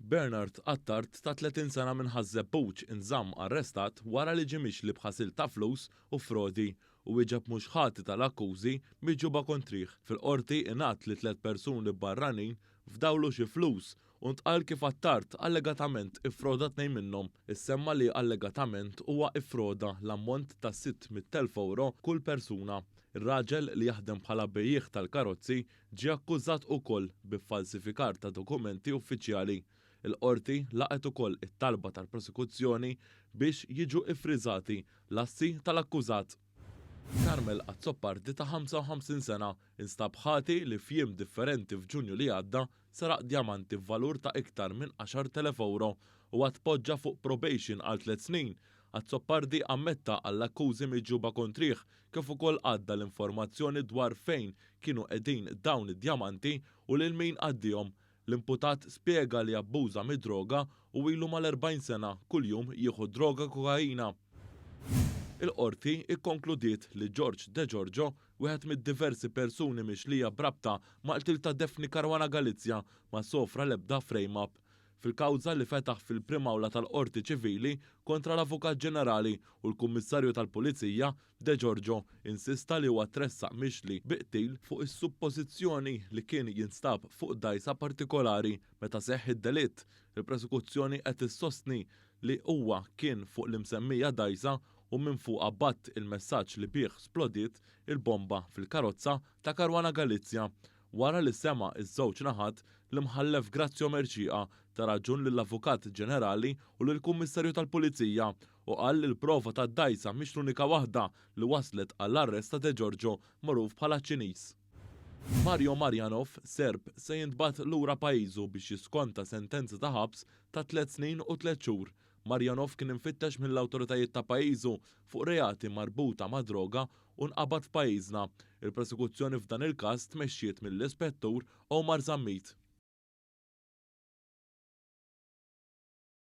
Bernard Attard ta' 30 sena minn Ħaż-Żebbuġ inżamm arrestat wara li ġie mixli b'ħasil ta' flus u frodi u wieġeb mhux ħati tal-akkużi miġjuba kontrih. Fil-Qorti ingħad li tlett persuni barranin fdawlu xi flus u ntqal kif Attard allegatament iffroda tnejn minnhom. Issemma li allegatament huwa iffroda l-ammont ta' 600,000 ewro kull persuna. Ir-raġel li jaħdem bħala bejjiegħ tal-karozzi Ġie akkużat ukoll bi ffalsifikar ta' dokumenti uffiċjali. Il-Qorti laqgħet ukoll it-talba tal-prosekuzzjoni biex jiġu iffriżati l-assi tal-akkużat. Carmel Azzopardi ta' 55 sena instab ħati li f'jiem differenti f'Ġunju li għadda seraq djamanti f'valur ta' iktar minn 10,000 ewro. Huwa tpoġġa fuq probation għal tliet snin. Azzopardi ammetta għall-akkużi miġjuba kontrih kif ukoll għadda l-informazzjoni dwar fejn kienu qegħdin dawn id-djamanti u lil min għaddihom. L-imputat spjega li abbuża mid-droga u ilu mal-40 sena kuljum jieħu d-droga kokaina. Il-Qorti kkonkludiet li George Degiorgio, wieħed mid-diversi persuni mixlija b'rabta mal-qtil ta' Daphne Caruana Galizia, ma sofra l-ebda frame-up. Fil-kawża li fetaħ fil-Prim Awla tal-Qorti Ċivili kontra l-Avukat Ġenerali u l-Kummissarju tal-Pulizija, De Giorgio insista li huwa tressaq mixli bi qtil fuq is-suppożizzjoni li kien jinstab fuq dgħajsa partikolari meta seħħ id-delitt. Il-Prosekuzzjoni qed issostni li huwa kien fuq l-imsemmija dgħajsa u minn fuqha bagħat il-messaġġ li bih splodiet il-bomba fil-karozza ta' Caruana Galizia. Wara li sema' ż-żewġ naħat, l-Imħallef Grazio Mercieca ta raġun lill-Avukat Ġenerali u lill-Kummissarju tal-Pulizija u qal li l-prova tad-dgħajsa mhix l-unika waħda li wasslet għall-arrest ta' De Giorgio magħruf bħala ċ-Ċiniż. Mario Marjanov, Serb, se jintbagħat lura pajjiżu biex jiskonta sentenza ta' ħabs ta' tliet snin u tliet xhur. Marjanov kien imfittex mill-awtoritajiet ta' pajjiżu fuq reati marbuta mad-droga u nqabad f'pajjiżna. Il-prosekuzzjoni f'dan il-każ tmexxiet mill-Ispettur Omar Zammit.